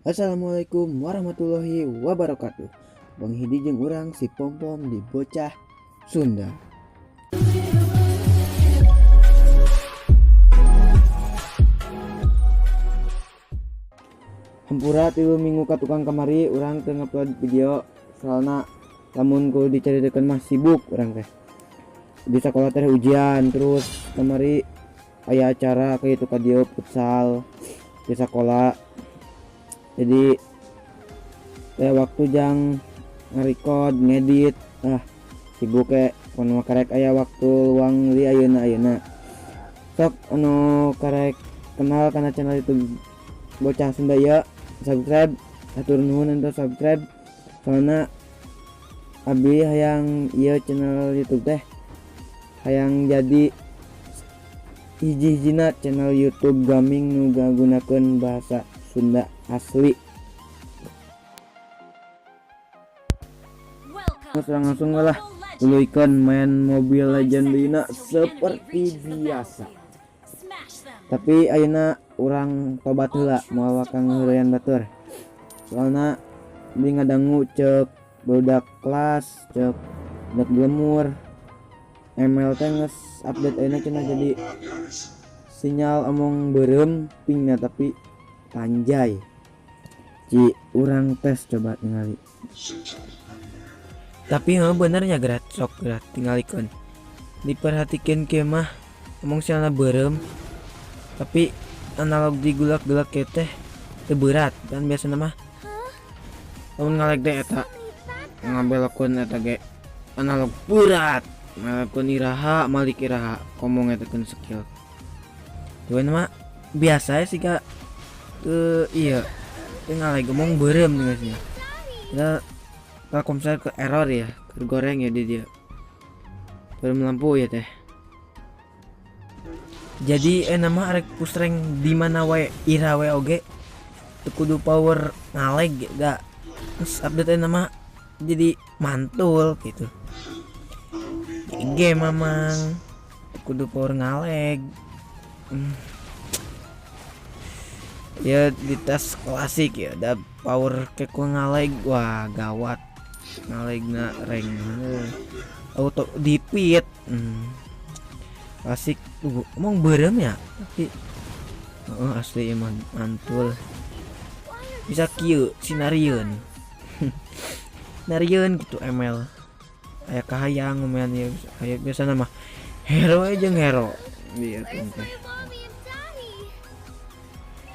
Assalamualaikum warahmatullahi wabarakatuh. Bang Hidi jeung urang si Pom Pom di Bocah Sunda. Hampura 3 minggu ka tukang kamari urang teu ngupload video, soalna lamun kudu dicaritakeun mah sibuk urang teh. Di sekolah teh ujian, terus kamari aya acara kayak itu ka dieu futsal di sekolah. Jadi teh waktu jang nge-record, ngedit, sibuk ke kono karek aya waktu luang li ayeuna ayeuna. Sok anu karek kenal kana channel YouTube Bocah Sunda ya, subscribe, hatur nuhun untuk subscribe. Soalna abi hayang ieu channel YouTube teh hayang jadi hiji-hijina channel YouTube gaming nu ngagunakeun bahasa Sunda asli. Terus langsung lah tuluikeun main Mobile Legends dina seperti biasa. Tapi ayeuna urang tobat heula moal wakang ngaheureyan batur. Soalna beli ngadangu cek budak kelas, cek budak lemur. ML teh geus update ayeuna cenah jadi sinyal omong beureum pingna tapi panjai. Ci urang tes coba tingali. Tapi heuh benernya gerat sok gerat tingalikeun. Diperhatikeun kieu mah omong sinyalna beureum tapi analog digulak-gulak kieu teh teu berat kan biasana mah. Lamun ngaleg teh eta ngabelokeun eta ge analog berat. Ngalakuan iraha malik iraha komong eta keun skill. Cuman mah biasa sih kak ke iya teu ngaleg omong beureum geus nya. Kita Telkomsel ke error ya, tergoreng ya di dia. Beureum lampu ya teh. Jadi nama arek push rank di mana wae ira wae oge teu kudu power ngaleg da. Terus update nama jadi mantul gitu. Game mamang kudu power ngaleg. Ya di tes klasik ya ada power keko ngaleg, wah gawat ngalegna rank auto dipit. Klasik tunggu emang beureum ya tapi asli emang mantul bisa kieu sinarieun. Narieun gitu ML aya kahayang ngomean ya aya biasa nama hero aja jeung hero iya teh.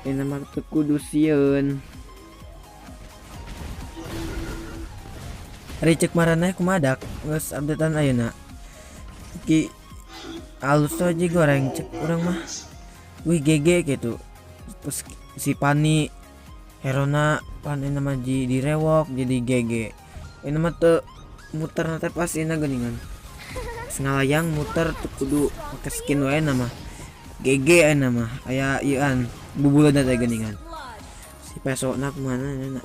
Ini mah teu kudu sieun. Ari cek maraneh kumaha dak geus updatean ayeuna. Ki alus aja goreng cek urang mah. Wih GG gitu. Terus si Pani herona pan ini mah direwok jadi GG. Ini mah teu muter teh pas ini geuningan. Ngalayang muter teu kudu make skin wae nama. GG ayeuna mah aya ieuan bubuleuna teh geuningan. Si pesona kumaha nya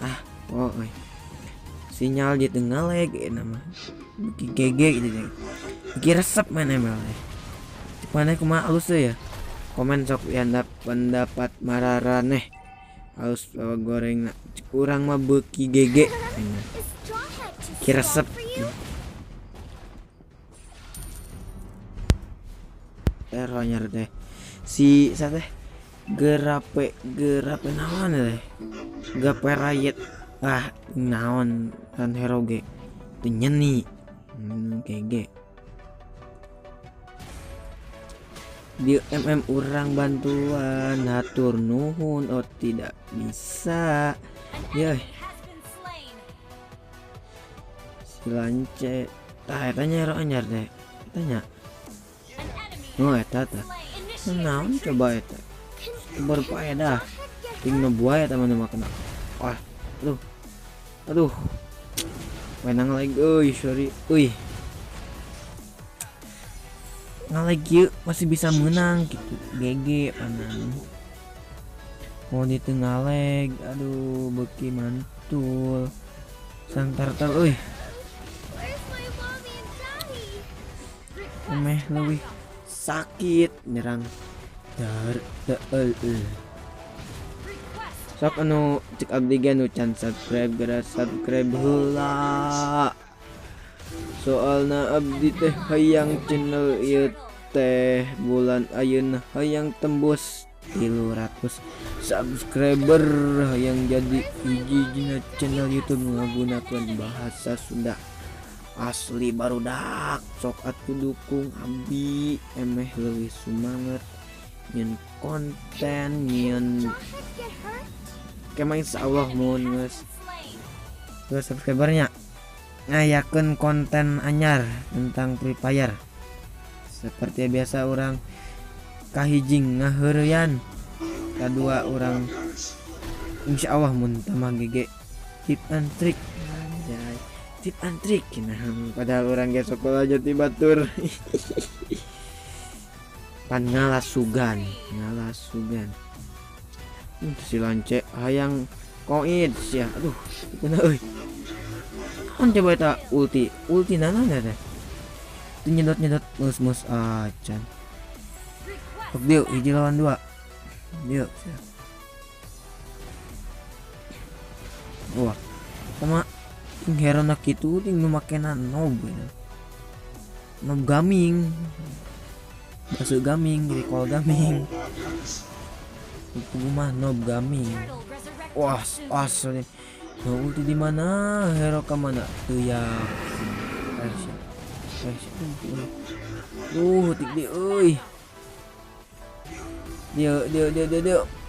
oh euy. Sinyal di tengah leg ayeuna mah. Beuki GG gitu teh. Beuki resep main ML teh. Cek maneh kumaha alus teu ya? Komen sok ya pendapat mararaneh. Halus bawa goreng cek urang mah beuki GG ayeuna. Beuki resep. Errornya teh si sate gerape gerape naon teh gaperayet naon kan hero ge teu nyeni. GG di MM urang bantuan hatur nuhun oh tidak bisa ya si lance tah eta nya hero anyar teh tanya oh eta tah naon coba eta berfaedah ting nu buaya eta mah nu makna wah aduh aduh wenang lagi euy sorry euy ngaleg ieu masih bisa menang gitu GG panang mau di tengah leg aduh beuki mantul sang turtle euy meh leuwih sakit nyerang dar Sok anu cek abdi ge nu can subscribe geura subscribe heula. Soalna abdi teh hayang channel ieu teh bulan ayeuna hayang tembus 300 subscriber, hayang jadi hiji-hijina channel YouTube ngagunakeun bahasa Sunda asli barudak. Sok atuh dukung abdi emeh leuwih sumanget nyeun konten nyeun kemah insyaallah mun geus subscribernya ngayakeun konten anyar tentang Free Fire. Seperti biasa orang kahiji ngaheureuyan, kadua orang insyaallah mun tambah GG tip and trick. Anjay, tip and trick nah, padahal orang ge sekolah jadi batur. Pan ngalasugan. Si lance hayang koid ya. Aduh, kena euy. Kan coba eta ulti nana teh. Itu nyedot-nyedot mus-mus acan. Sok dieu 1 lawan 2. Dieu. Wah, sama hero na kitu ting nu makena nob gitu. Nob gaming. Masuk gaming, recall gaming. Itu mah nob gaming. Wah, asli. No ulti di mana? Hero ke mana? Tuh ya. Tik dia euy. Dia.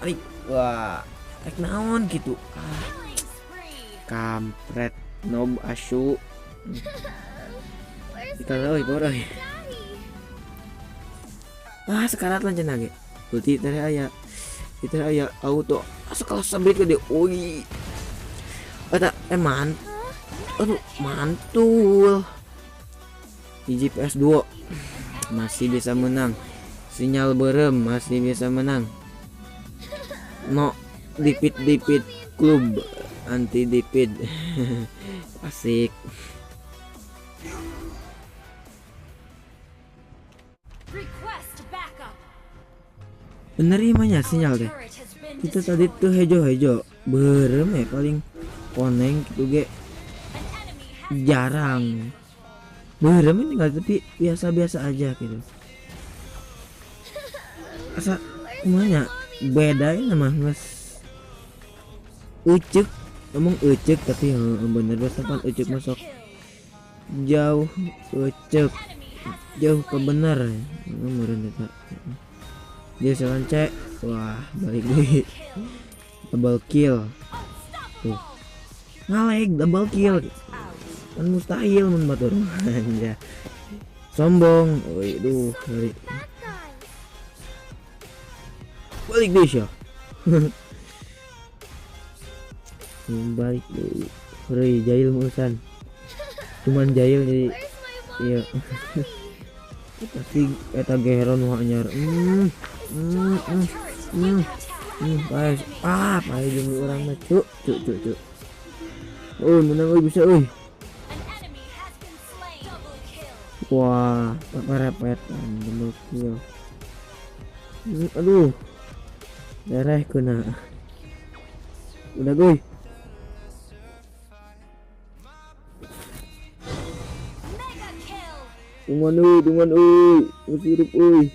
Arik. Wah, rek naon gitu. Ah. Kampret nob asu. Kita euy, euy. Ah, sekarat lan cenah ge. Ulti teh aya. Itu aya auto. Asa kelas sabit ke dia. Oi. Eta aduh, mantul. Di GPS 2 masih bisa menang. Sinyal berem masih bisa menang. No dipit-dipit klub anti dipit. Asik. Penerimanya sinyal deh. Kita tadi tuh hejo-hejo berem ya paling koneng gitu ge jarang. Berem ini enggak, tapi biasa-biasa aja gitu. Asa kumanya beda ini mah geus ucek, ngomong ucek tapi bener biasa pan ucek masuk jauh ucek jauh ke bener meureun eta. Dia selance, wah balik deh, double kill tuh ngaleg double kill kan mustahil mun batur. Anjay sombong, oi duh balik balik deh sih. Balik deh, hurry jahil musan, cuman jahil jadi iya. Pasti eta geron anyar. Paes. Ah, paes jeung urang mah cuk, cuk. Oh, menang euy bisa euy. Wah, repetan double kill. Aduh. Dereh kena. Udah guys. Tungguan euy, masih hidup euy.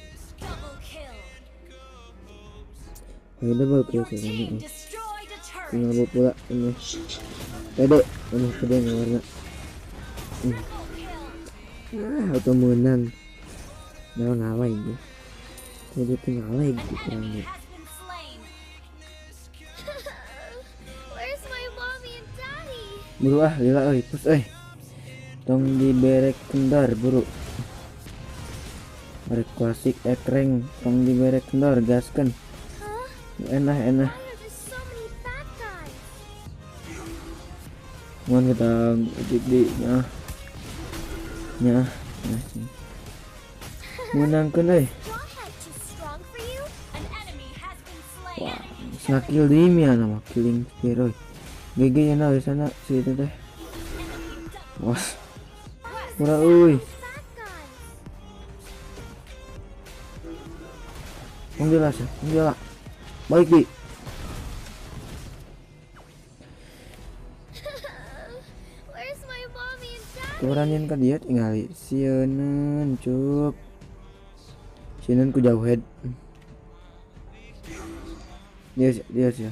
Ayo double kill sekarang. Tinggal pula ini. Pede, aduh pede warna. Ah, auto menang. Nah, ngalai gitu. Jadi tinggal gitu kurangnya. Buru ah, lila euy, push euy. Tong dibere kendor buru. Rek klasik ekreng tong dibere kendor gaskeun. Enak. Mohon kita di nyah. Nyah. Menangkeun euy. Wah, ngakill di mia nama killing spree. GG nya na di sana si itu teh. Wah. Murah euy. Tong jelas ya, tong jelas. Baik di. Keberanian ka dia tingali sieun cuk. Sieun ku jauh head. Dia sih.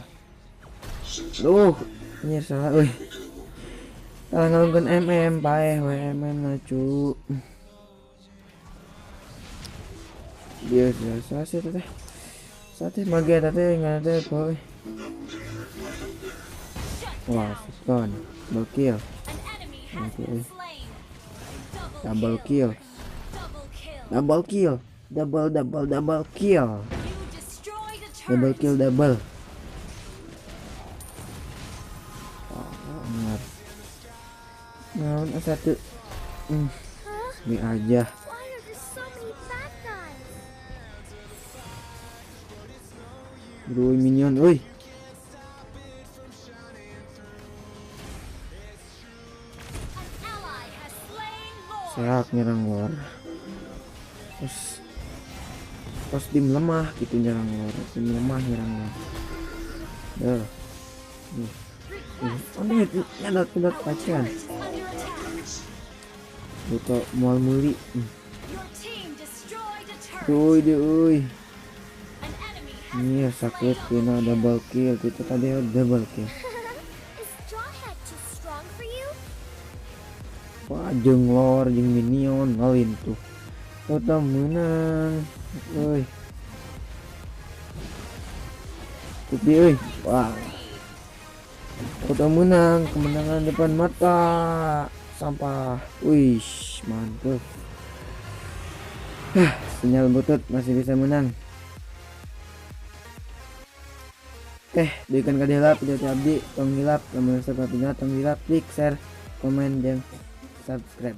Duh, anjir salah euy. Salah ngalungkeun MM paeh we MM na cu. Dia sih, salah sih teh. Sate mage eta teh ngan teh poe. Wah, stun, double kill. Oke. Double kill. Double kill. Double double double kill. Double kill double. Oh, nah, satu. Ini aja. Bro minion, oi. Sehat nyerang lor. Terus pas tim lemah gitu nyerang lor, tim lemah nyerang lor. Duh. Oh, nyadot pacian. Buka mual muli. Uy, uy. Iya sakit kena double kill kita tadi double kill. Wah jeung lor jeung minion ngalin tuh. Tetap menang. Euy. Tapi euy, wah. Tetap menang, kemenangan depan mata. Sampah. Wih, mantul. Sinyal butut masih bisa menang. Oke, berikan kadilap video abdi, tong hilap, lamun resep tong hilap, klik share, komen, dan subscribe.